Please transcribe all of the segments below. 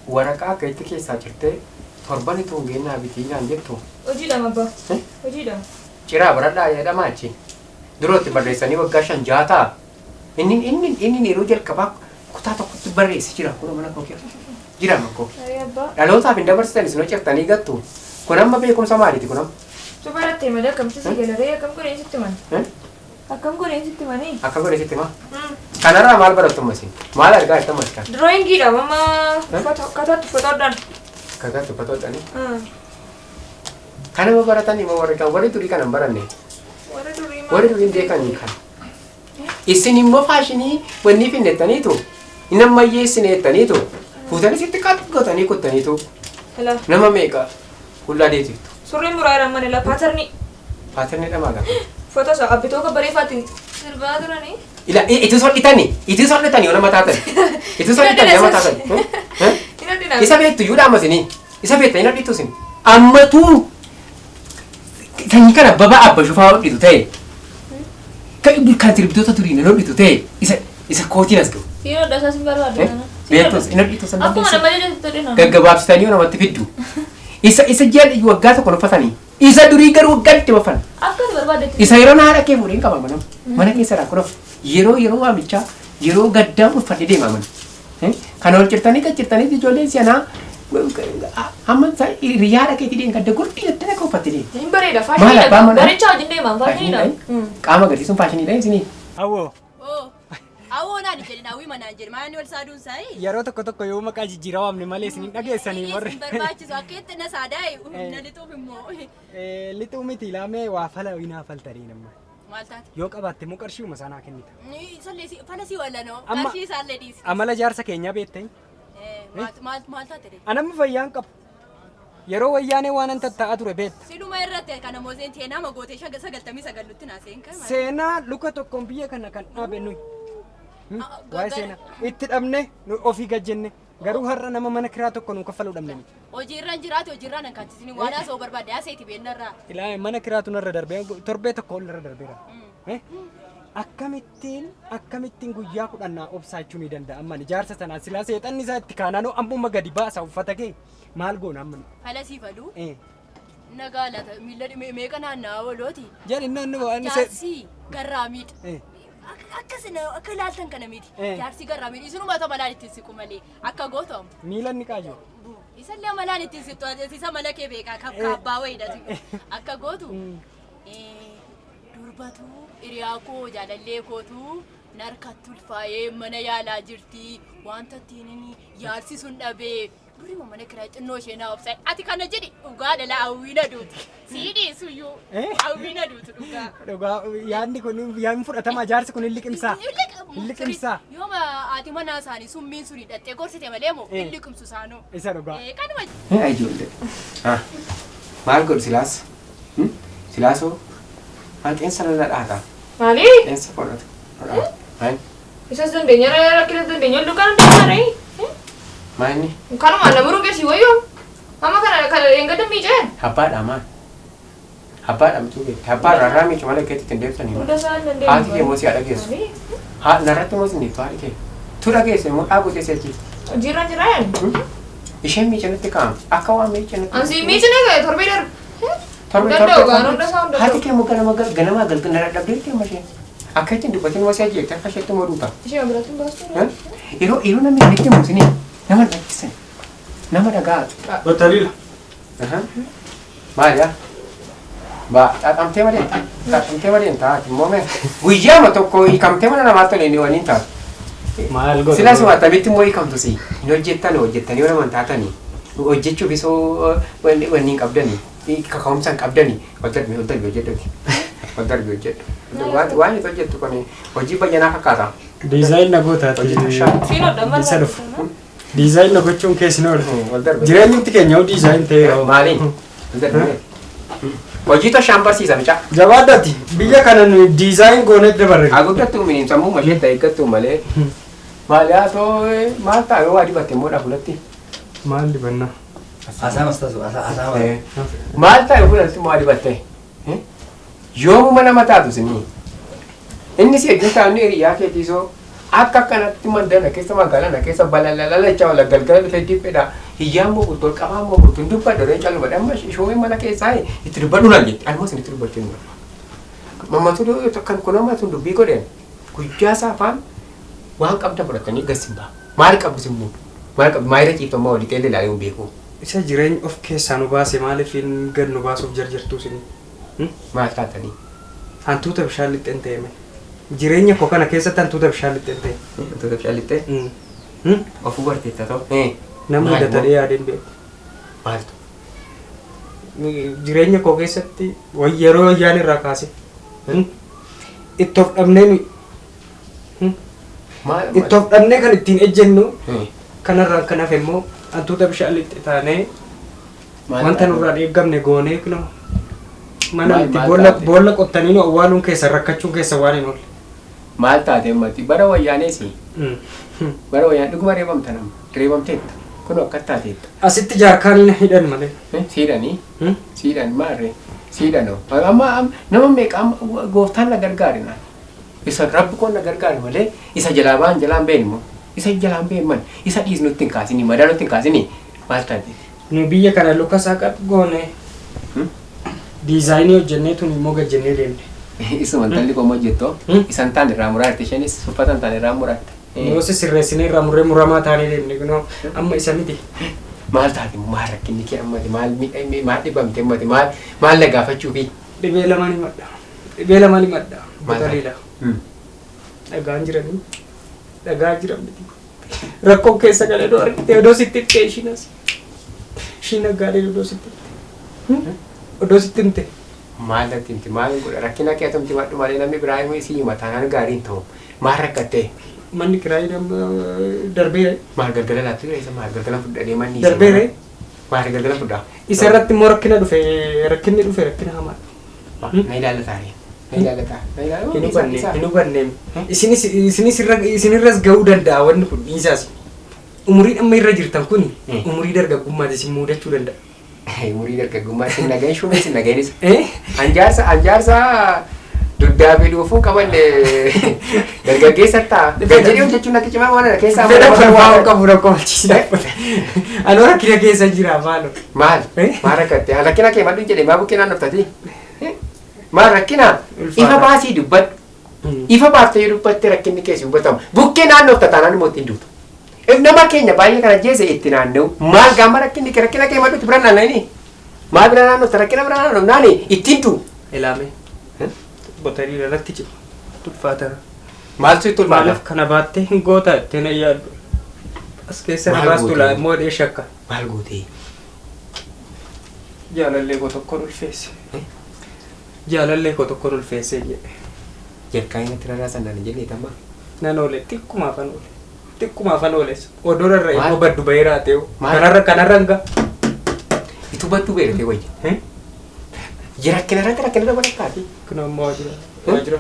Waraqaa akka itti keessaa cirtee torban itoo hin geennaa bitii naan jettu. Hojiidha abbaa. Hojiidha. Ciraa baradhaa jedhama achi. Durootti barreessanii waggaa 5-6 ta'a. Inni yeroo jalqabaa kutaa tokkotti barreesse jira kun mana koo keessa. Jira mana koo. Aree abbaa. Dhalootaaf hin dabarsitan isin cirtanii gattu. Kun amma beekumsa maaliiti kun amma? Tu barattee malee akkamitti si galaree akkam godheen sitti mani? Akkam godheen sitti mani? Akkam godheen sitti maa? Kanarraa maal barattu ammas? Maal argaa jirtu ammas kan? Drawingiidha mamma uffata akkataatti uffata hodhan. Akkataatti uffata hodhanii? Kanama baratanii moo warri kan warri durii kana hin baranne? Warri durii maal? Warri durii hin beekanii kana. Isin immoo faashinii wanni finnettaniitu hin ammayyeessine jettaniitu fuutanii sitti qax gootanii kuttaniitu Hello. nama meeqa qullaa deetiftu. Surreen muraa jiran mana la paatarni. Paatarni dhamaa gaafa. Uffata isaa abbitoo kabbareeffaatti sirbaa turanii. Ila itti sodhitani itti sodhitani yoo nama taatan itti sodhitani nama taatan. Isa beektu iyyuu dhaama isinii isa beekta hin hodhitu isin ammatuu sanyii kana baba abba shufaa hodhitu ta'e kan sirbitoota durii hin hodhitu ta'e isa kootiin as gahu. Siin hodha isaas hin barbaadu. Beektus hin hodhitu san Akkuma nama jajjatu hodhina. Gaggabaabsitanii yoo namatti fiddu. Isa ji'a waggaa tokko uffatanii isa durii garuu waggaa 20 uffatan. Akka ati barbaaddetti. Isa yeroo haadha kee fuudheen qaba mana. Mana keessa rakkoo yeroo yeroo waamichaa yeroo gaddaa uffadhee deema mana. Kan ol cirtanii gad cirtanii ijoolleen si'anaa hamma hiriyaa haadha keetii deemu gadda gurdii jettee akka uffattee deemu. Hin bareeda Maal faashiniidha. abbaan manaa? Barichaa wajjin deeman faashiniidha. Qaama agarsiisuun faashiniidha isinii. Awwoo. Awwoo naan jedhin hawwii manaan jedhi maal wal saaduun saayii? Yeroo tokko tokko yoo maqaa jijjiiraa waamne malee isin hin dhageessanii warri. Isin barbaachisu akka itti na saadaayi humna lixuuf immoo. Lixuu miti laamee waa fala hinaa faltanii nama. Maal taate? Yoo qabaatte immoo qarshiuma sanaa kennita. Isallee fala si wallanoo Amma- qarshii isaallee dhiisi. Amala jaarsa keenyaa beektee? Maal taate? Anamma fayyaan qabu. Yeroo wayyaanee waan an tatta'aa ture beekta. Siluma irratti kana mooseen teenaa magootee 99 nutti naaseen kan. Seenaa luka tokkoon biyya kana kan dhaabe nuyi. Waa'ee seenaa itti dhabne nu ofii gajjenne garuu har'a nama mana kiraa tokko nu kaffaluu dhabne miti. Hojiirraan jiraate hojiirraan an kaachisini waan haasa'u barbaade haaseeti beennarraa. Ilaa mana kiraatu narra darbee torbee tokko ol narra darbeera. Akkamittiin guyyaa 10 naa obsaachuu ni danda'a amman ijaarsa sanaa silaa seexanni isaa itti kaanaanoo ammuma gadi baasa uffata kee maal goona amman. Fala sii faluu. Nagaa laata miilla meeqa naanna'aa oolooti. Jedhi naannoo waan Jaarsi garraa miidha. Akkasina akka ilaaltan kana miti. Jaarsi garraa miidha isinuma ta'u malaan ittiin siqu malee akka gootamu. Miila inni qaajiru. Isallee malaan ittiin siqtu isa mala kee beekaa kaabbaa wayiidha akka gootu. Durbatu hiriyaa koo jaalallee kootu narkatti ulfaa'ee mana yaalaa jirti wanta ittiin yaalsi sun dhabee durima mana kiraa xinnoo ishee naa obsa ati kana jedhi dhugaa dhala hawwiina duutu sii dhiisuyyuu hawwiina duutu dhugaa. Dhugaa yaadni kun yaadni fudhatama jaarsi kun hin liqimsaa. Hin liqimsaa. Yooma haati manaa isaanii summiin sun hidhattee gorsite malee moo hin liqimsu isaanoo. Isa dhugaa. Kanuma. Ijoollee. Maal godhu silaas? Silaasoo maal qeensa lalla dhaata? Maali? Qeensa qorratu. Maal? Isas dandeenya rakkina dandeenya dukaan dandeenya Maal inni? Kanuma nama ruqeessi wayyoo. Amma kana eeggadda miiceen. Abbaadha maal? Abbaadha mituu beekti. Abbaadha irraa miicu malee keetti ittiin deebisanii. Hunda isaa hin dandeenye. Haati kee immoo si haa dhageessu. Narratti immoo si niittu haati kee. Tu dhageesse immoo dhaabutee si achi. Hojiirra jira yaani? Isheen miicanutti kaa'am. Akka waan miicanutti. Ansi miicine ga'e torbee darbe. Torbee Danda'u torbee. gaan hunda isaa hunda Haati kee immoo ganama galgala narra dhabdee amma isheen. Akka ittiin dubbatin immoo si achi akka isheetti immoo duuta. Ishee biratti hin baastu. Yeroo yeroo namni itti himu isinii nama dhageessan. Nama dhagaatu. Battaliila. Maal yaa? Ba xaxamtee malee xaxamtee malee hin taatu immoo mee guyyaama tokko hiikamtee mana namaatti tolee ni waliin taatu. Maal godhu? Silaas waattamitti immoo hiikamtu si hin hojjettan hojjettanii yoo naman taatanii hojjechuuf isoo wanni hin qabdanii kaka'umsa hin qabdanii ol darbi hojjedhuti. Ol darbi hojjedhu. Waan itti hojjettu kun hojii bayyanaa fakkaata. Diizaayin na gootaati. Siin hodha maal? Isa dhufu. Diizaayin na gochuun keessi oolu. Ol darbi. Jireenyumti keenya hoo diizaayin ta'eera. Maaliin? Ol darbi. Hojii toshaan barsiisa mucaa. Jabaadhaati biyya kana nuyi diizaayin goonee dabarre. Haguuggattuu miniin sammuu mashee ta'e eeggattuu malee. Maal yaa too maal ta'a yoo waa dibatte immoo fuulatti. Maal dibannaa? Asaamas tasu asaama. Maal ta'a yoo fuulatti immoo waa dibatte? Yoomuma nama taatu sinii. Inni si ejjuu taa'anii hiriyaa keetiisoo Akka kanatti mandana keessa magaalaa na keessa balalalala wala galgala dhufee dipheedha. Hiyyaan moo bultu qabaa moo bultu hin dubbadhu ree callu badha amma shoomee mana keessaa itti dubbadhu naan jetti. Ani itti dubbachuu hin barbaadu. Mammatu kan kun amma tun dubbii godheen guyyaa isaa afaan waan qabda fudhatanii gasi ba'a. Maal qabdu simmoo? Maal qabdu? Maayira ciifammaa walii xeellee ilaalee hin beeku. Isa jireenya of keessaa nu baase maaliif hin gad nu baasuuf jarjartuu isin? Maal taatanii? Hantuuta bishaan lixxeen ta'e mee? Jireenya koo kana keessatti hantuuta bishaan lixxeen ta'e. Hantuuta bishaan lixxee? Ofuu barteetta ta'u. Nama mudata dhee yaadeen beeku. Maaltu? Jireenya koo keessatti yeroo wayyaan irraa kaase. Itti of dhabnee nuyi. Itti of dhabnee kan ittiin ejjennu kanarraan kan hafe immoo hantuuta bishaan lixxe taanee wanta nurraa eeggamne goonee kunoo mana itti boolla qottanii nu awwaaluun keessa rakkachuun keessa waan hin oolle. Maal taate ummati bara wayyaaneesi. Bara wayyaan dhuguma reebamta nama reebamteetta kun akka taateetta. Asitti jaarkaanii na hidhan malee. Siidhanii? Siidhan maarree siidhanoo amma nama meeqa gooftaan na gargaari naan isa rabbi koon na gargaari malee isa jalaa ba'an jalaan been immoo isa jalaan been man isa dhiisnutti hin kaasinii madaa nutti hin kaasinii maal taate. Nu biyya kana luka isaa qabu goone. Diizaayinii hojjennee tun immoo gajjennee deemne. Isuma intalli koo hojjettoo isan taan irraa muraarte isheenis uffata taan irraa muraatte. Yoo sirreessinee irraa murree muramaa taanee deemne kunoo amma isa miti. Maal taate maal rakkinni kee ammati maal maal dhibamte ammati maal maal na gaafachuufi. Dhibee lamaan himadha. Dhibee lamaan himadha. Butaliidha. Dhagaan jiranii dhagaa jiran miti. Rakkoon keessa galee odoo argite odoo sitti himte ishiin as. Ishiin dhaggaalee odoo sitti himte. Odoo sitti himte. Maal natti himti maal godha rakkina kee atumti madhu malee namni biraa himuu isii hima taanaan gaarii hin ta'u. Maal rakkattee? Manni kiraayii darbeere. Maal galgala laatti ture isa maal galgala fudhadhee manni isa. Darbeere. Maal galgala fudhaa. Isa irratti immoo rakkina dhufe rakkinni dhufe rakkina hamaadha. Na ilaalla taaree. Na ilaalla ta'a. Na ilaalla. Hin hubanne hin hubanne. Isinis isinirras ga'uu danda'a wanni kun dhiisaas. Umuriin amma irra jirtan kun umurii dargaggummaati isin mudachuu danda'a. Umurii dargaggummaa isin nagahin shumee isin nagahinis. Anjaarsa duddaa fi dhuufuu qabanne dargaggeessa ta'a. Gajjadee hojjechuun akka cimaa waan ana keessaa Fedha kolfaa qabu rakkoo malchiisa. Anoo rakkina keessa jira maaloo. Maal? Maal rakkatte? Rakkina kee maddu jedhe maa bukkee naannoftati? Maal rakkina? Ifa baasii dubbadhu. Ifa baaftee yoo dubbatte rakkinni keessi hubatama. Bukkee naannofta taanaan immoo ittiin duutu. Nama keenya baay'ee kana jeese itti naanna'u. Maal gaama rakkinni kee rakkina kee madduutti bira naanna'ini? Maal bira naannofta rakkina bira naannofnaani ittiin du'u. Ilaame. Botarii irratti cima. Tulfaatara. Maaltu itti ulfaata? Maaliif kana baattee hin goota ittiin na yaaddu. As keessa na Maal baastu gootee? laa immoo dhee shakka. Maal gootee? Jaalallee koo tokkoon ulfeesse. Jaalallee koo tokkoon ulfeessee jedhe. Jalqabni natti rarraasan naan hin jenne tamma. Nan oole xiqqumaaf an oole. Xiqqumaaf an ooles. Odoon irra Maal? immoo baddu bahee raatee. Maal? Kanarra kanarra hanga. Ituu badduu beektee wayya. Rakkina irratti rakkina dabalataa. Kun ammoo waajjira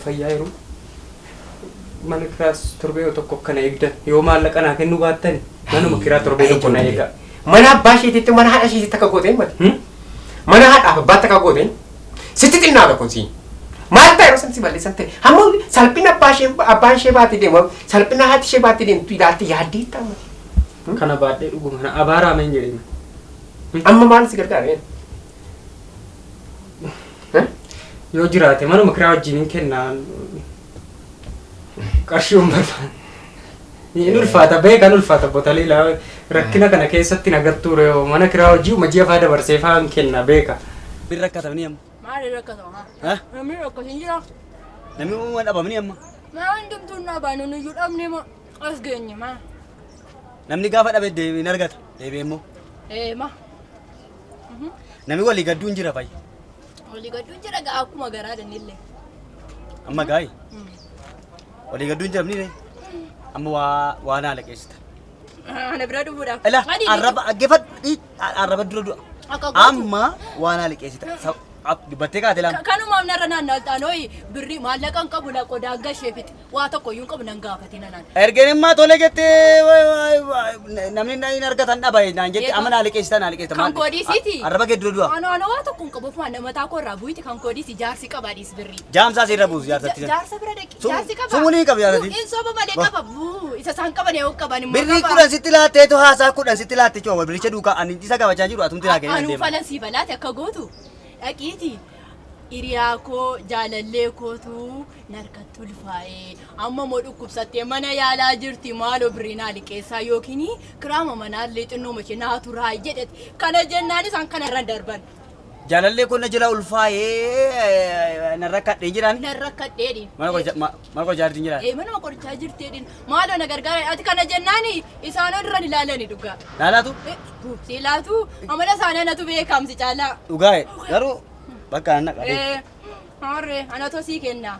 fayyaa jiru. Mana kiraas torbee tokko kana eegdan yoo maallaqa naa kennuu baattani manuma kiraa torbee tokko na eega. Mana abbaa isheetitti mana haadha isheetitti akka gooteen mati. Mana haadhaaf abbaatti akka gooteen sitti xinnaadha kun siin. Maal ta'e yeroo san si balleessan ta'e hamma salphina abbaan ishee baatti deemu salphina haati ishee baatti deemtu ilaalte yaaddee ta'a. Kana baadhee dhuguma kana abaaraameen jedhame. Amma maal si gargaara? Yoo jiraate manuma kiraa wajjin hin kennaa qarshii hin barbaadu. Inni ulfaata beekan ulfaata botaliila rakkina kana keessatti nagartuu yoo mana kiraa hojii uma ji'a faa dabarsee faa hin kenna beeka. Namni rakkatamni amma. Maali rakkatama? Ha? Namni rakkatin jira. Namni uumamaan dhabamni amma. Maa hundumtuu naa baanu nuyyuu dhabne moo as geenye maa? Namni gaafa dhabe deebiin argata. Deebi'ee immoo. Ee ma? Namni walii gadduun jira fayya. Walii gadduun jira gaa akkuma garaa danillee. Amma gaayi. Walii gadduun jira mini amma waa naa laqeessita. Ana bira dhufuudhaaf. Ila arraba dhaggeeffadhu arraba dura du'a. Akka gootu. Amma waa naa liqeessita. Dubbattee kaate lama. Kanumaaf narra naanna'altaanooyi birrii maallaqa hin qabu laqoo daangaa ishee fixe waa tokko iyyuu hin qabu nan gaafatin anaan. Ergeen immaa tole jettee namni hin argatan dhaba naan jette amma naa liqeessita naa liqeessita. Kan koodiisiiti. Arraba kee dura du'a. Ano ano waa tokko hin qabu ofuma mataa koo irraa bu'iti kan koodiisi jaarsi qaba dhiis birrii. Jaamsaa sirra buusu jaarsatti. Jaarsa bira dhaqi jaarsi qaba. Sumulii qaba jaarsatti. In soba malee qaba buu isa isaan qaban yoo qaban immoo Birrii qaba. 10 sitti laatteetu haasaa 10 sitti laatte jechuudha. Birricha duukaa ani isa gaafachaa jiru atumti laa kennee Anuu deema. falan sii balaate akka gootu dhaqiiti. Hiriyaa koo jaalallee kootu narkatti ulfaa'ee amma immoo dhukkubsattee mana yaalaa jirti maaloo birrii naa liqeessaa yookiin kiraama manaallee xinnoo mashee naa turaa jedheti. Kana jennaan isaan kanarra darban. Jaalallee koo na jala ulfaa'ee narra kadhee jiraan. Narra kadheedhiin. Mana qorichaa jirtiin jiraan. Ee manuma qorichaa jirteedhiin maaloo na gargaara ati kana jennaani isaan irra ilaalani dhugaa. Laalaatu? Si laatu amala isaanii anatu beekamsi caalaa. Dhugaa garuu bakka anna qabee. Ee harree anatu sii kenna.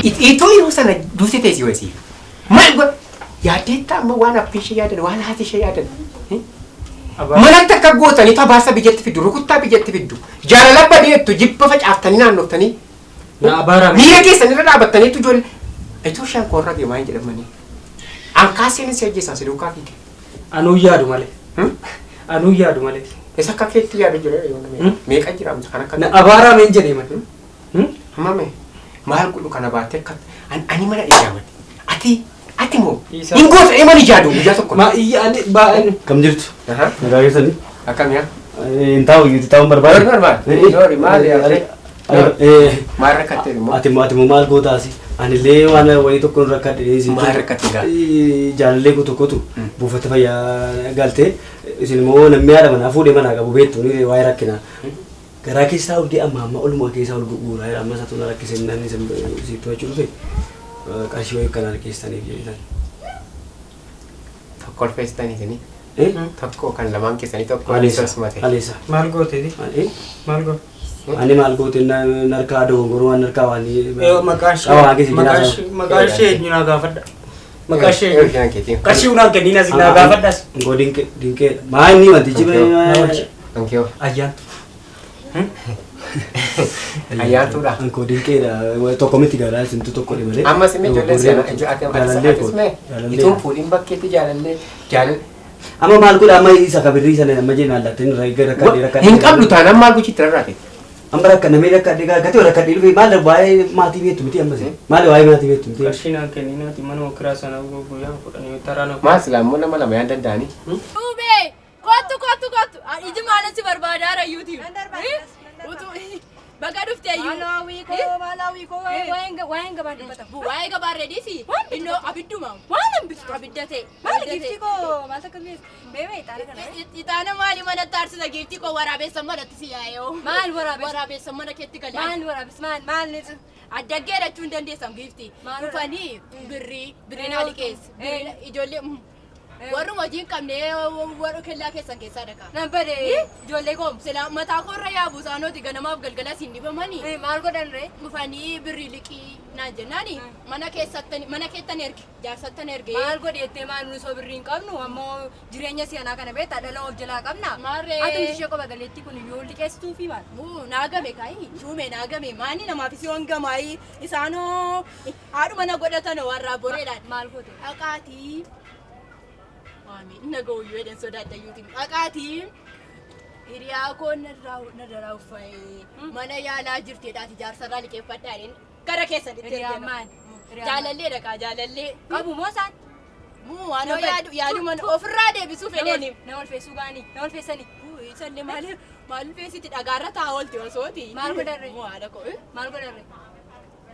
Itoo yeroo sana duuti teessi wasiif. Maal godha? Yaaddeetta amma waan abbaan ishee yaadan waan haati ishee yaadan. Manatti akka gootanii tabaasa biyyatti fiddu rukuttaa biyyatti fiddu jaalala badeettu jibba facaaftanii naannoftanii. Na abaarame. Miira keessan irra dhaabattaniitu ijoollee. Itoo shan koorra deemaa hin jedhamanii. Ankaaseen si ajjeesan si duukaa fiige. Anuu yaadu malee. Anuu yaadu malee. Isa akka keetti yaadu jira meeqa jira kan akka. Na abaarame hin jedhee malee. Amma mee maal godhu kana baattee akka ani mana ijaamate. Ati ati moo hin goota ee mana ijaadu guyyaa tokko. Ma iyya ani baa'een. Kam jirtu? Nagaa keessanii? Akkam yaa? Hin taa'u iyyuu taa'uun barbaade. Noori maali? Noori maali yaadde? Maal rakkattee immoo? Ati immoo maal gootaasi? Anillee waan wayii tokko hin rakkadhe. Maal rakkatte gaa? Jaalallee koo tokkotu buufata fayyaa galtee isin immoo namni haadha manaa fuudhee manaa qabu beektu ni waa'ee rakkinaa. Garaa keessaa hundee amma amma oluma keessaa ol guguuraa jira amma isaatu na rakkise namni sitti to'achuu dhufe qarshii wayii kana harkeessitaniif jedhetan. Tokko olfeessitanii isinii? Tokko kan lamaan keessanii tokko mate. Aleessa. Maal gooteeti? Maal goote? Ani maal goote narkaa dogongoroo waan narkaa waan. Maqaan ishee maqaan ishee eenyu naa gaafadha. Maqaan ishee qarshii unaan kenniin as naa gaafadhas. Ngoo dinqee dinqee maa inni wantichi. Ankiyoo. Ayyaantu. Ayyaantuudha. Ankoo dinqeedha tokko miti garaa isintu tokko malee. Ammas immoo ijoolleen seena atis mee ituun fuudhiin bakkeetti jaalallee jaalal. Amma maal godha amma isa kabirrii sana amma jeen allattiin rakkadhee rakkadhee. Hin qabdu taanaan maal gochitti rarraate? Amma rakka namni rakkadhee gatii rakkadhee dhufe maal waa'ee maatii beektu miti ammas maal waa'ee maatii beektu miti. Qarshii naan kenniinaati manuma kiraa sana guyyaa 10 taraa na. Maal silaa immoo nama lama yaan danda'anii. Duubee kottu kottu kottu iji maalan si barbaadaa rayyuuti. Baga dhuftee iyyuu. Waa'een gabaa dubbata. Waa'ee gabaa reediisi. Innoo abidduma. Waan hin bitu. Abidda ta'e. Maali giiftii koo maal takka mi'eessu? Beemee ixaana kana. Ixaana maali manatti aarsisa giiftii koo waraabessa manatti si yaa'ee. Maal waraabessa? Waraabessa mana keetti galee. Maal waraabessa? Maal maal ni? Addaggee jechuu hin dandeessan giiftii. Dhufanii birrii birrii naa liqeessi. Ijoollee warruma hojii hin qabne warra kellaa keessan keessaa dhaqa. Nan bade Ijoollee koo silaa mataa koorra yaabu isaanooti ganamaaf galgala siin dhibamanii. Maal godhan ree? Dhufanii birrii liqii naan jennaani mana keessatti mana keettan erge jaarsattan erge. Maal godhe jettee maal nu soo birrii hin qabnu ammoo jireenya si'anaa kana beektaa dhala of jalaa qabna. Maarree. Atumti ishee qofa galeetti kun iyyuu liqeessituu fi maal? Naa game kaayi shuume naa game maani namaaf si wangamaayi isaanoo haadhuma na godhatan warraa boreedhaan. Maal goote? Dhaqaatii. Maami na gooyyuu jedhan sodaadhayyuuti. Dhaqaatii hiriyaa koo narraa uffa'ee mana yaalaa jirteedhaati jaarsarraa liqeeffadhaaniin gara keessanitti Hiriyaa maal? Jaalallee dhaqaa jaalallee. Qabu moo isaan? Muu waan yaadu yaadu mana ofirraa deebisuu fedheeni. Na ol feessuu gaanii na ol feessanii. Isallee maal maal feessiti dhagaarra taa'aa oolte osooti. Maal godharre? Muu haadha koo. Maal godharre?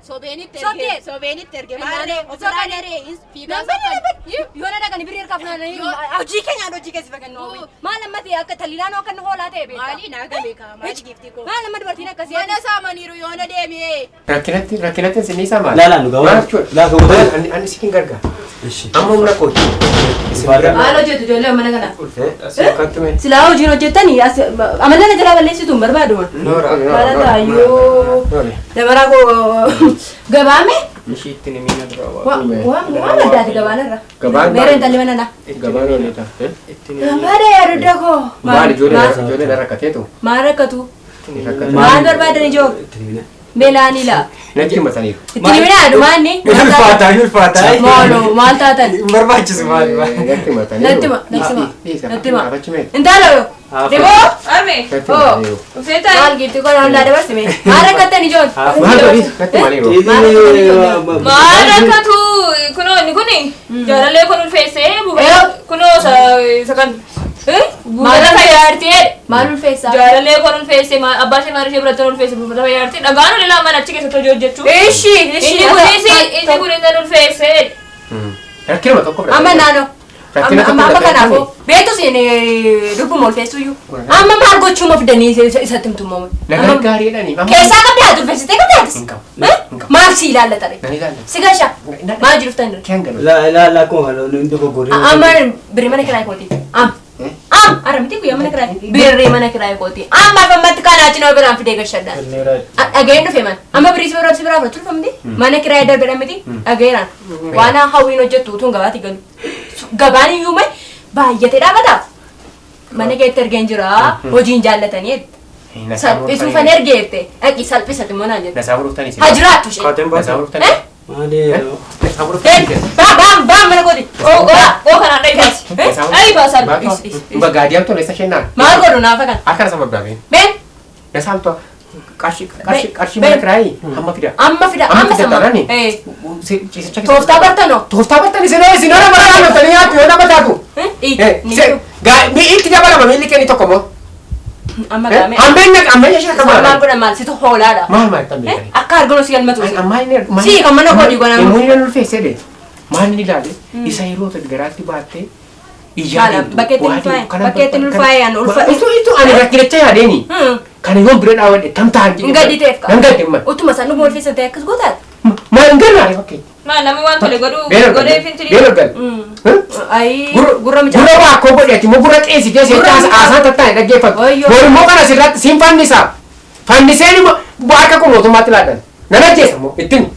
Sobeenitti Sobdee? erge. Sobeenitti erge. Maarree ofirraa daree fiigaa Nan bade yoo na dhaqani birrii harkaaf naananii hojii keenyaan hojii keessa fagannu hawwi. Maal amma ta'e akka taliilaan akka hoolaa ta'e beektaa. Maali naa game kaa maali giiftii koo. Maal amma dubartiin akkasii. Mana saamaniiru yoo na deemee. Rakkinatti rakkinatti isin isaa maali? Laalaan dhugaa Maal jechuudha? Laa kan Ani ani sikin gargaara. Ishi. Amma humna kooti. Maal hojjetu ijoollee mana kana? Akkattu mee? Silaa hojiin hojjettanii amala na jalaa balleessitu hin barbaaduma. Noora. Maal taayyoo. Noora. Dabaraa koo gabaame. Ishii ittiin himina dura waa. Waan addaati gabaan irra. Gabaan Meera intalli mana na. Gabaan ooleeta. Ittiin himina. Gabaadha yaadudda koo. Maal ijoollee rakkateetu? Maal rakkatu? Rakkatu. Maal barbaadan ijoo? Ittiin himina. Beelaanii laa. Natti himataniiru. Ittiin himinaa dhumaanni. Ulfaataa ulfaataa. Maaloo maal taatan? Hin barbaachisu maali maali. Natti himataniiru. Natti hima natti hima. Natti hima. Afachi mee? Intala yoo. Diboo. Arme, Natti himataniiru. dhufee taa'e. Maal giifti koo naa dabarsime. Maal rakkattan ijoon? Maal godhis? Natti himaniiru. Maal rakkatu kunoo inni kuni jaalallee kun ulfeessee buufata kunoo isa kan buufata fayyaartee Maal ulfeessaa? jaalallee kun ulfeessee abbaa ishee maal ishee biratti ulfeesse buufata fayyaartee dhagaan olilaa mana achi keessatti hojii hojjechuu. Ishi ishi. Inni kunis nan ulfeessee. Rakkinuma tokko fudhate. Amma naannoo. Rakkina Amma amma tokko kanaafuu beektus dubbuma ulfeessuyyuu. Amma maal gochuuma fidanii isatti himtummaa? Nagaa gaariidhaani. Keessaa qabdaa ulfeessitee qabdaatis? Hin qabu. Hin qabu. Maal si ilaallata ree? Nan ilaalla. Si gasha? Maal jiruuf tan dura? Keen galu. La la la akkuma kana inni dogoggoree. Amma birrii mana kiraayii kooti. Am. Am ara miti guyyaa mana kiraayii. Birrii mana kiraayii kooti. Amma afammatti kana achi nama biraan fidee gashadhaan. Dhaga'een dhufe man. Amma birrii si biraa si biraa fudhatu dhufa miti. Mana kiraayii darbeedha miti. Dhaga'eeraan. Waan hawwiin hojjettu utuun gabaatti galu. Gabaan iyyuu mai baay'atee dhaabataaf. Mana keetti ergeen jira. Hojiin jaallatanii salphisuufan ergeette. Dhaqi salphisati immoo naan jette. Nasaa furuftanii. Haa jiraattu ishee. Kaateen Nasaa baasa. furuftanii. Maali? Nasaa furuftanii. Baa baa baa mana kooti. Oo kanaan dhahi baasi. Dhahi baasa. Bagaadiyaan tole isa shennaan. Maal godhu naafa kana? Akka nasa babbaabeen. Been Nasaa hamtu qarshii qarshii qarshii mana kiraayii hamma fida. amma fida Amma amma fida sama. taanani. Eh. Ciisicha keessa. Tooftaa bartanoo. Tooftaa bartan isin isin nama bara naftanii nyaattu yoo nama taatu. Mi'i dabalama miilli kenni tokko immoo. Amma gaame. Hambeen hambeen ishee akka Maal maal godhan maal situ hoolaadha. maal maal tan beekani. Akka arginu si galmatu. Ammaa inni Si kan mana koodii godhan. Yommuu inni ulfeessee de maal inni ilaale isa yeroo ta'e garaatti baattee iyyaa Maala, bakkeetti ulfaa'e, bakkeetti ulfaa'e, ani ulfaa'e. Itu itu ani rakkinicha yaadeeni. Kana yoon bira dhaabadhe tam ta'an Hin gadditeef Nan gadde amma. Utuma isaan dhuguma ulfeessan ta'e akkas gootaadha. Maal hin gargaare fakkeenya. Maal namni waan tole godhuu godhee fintiri. Beela gal. Ayi gurra mucaa. Gurra waa akkoo godheeti immoo gurra qeessitee seetti haasaa tattaa'e dhaggeeffatu. Wayyoo. Boru immoo kana sirratti siin fannisa. Fanniseen immoo harka koo mootummaatti laadhan. Nan ajjeesa immoo ittiin.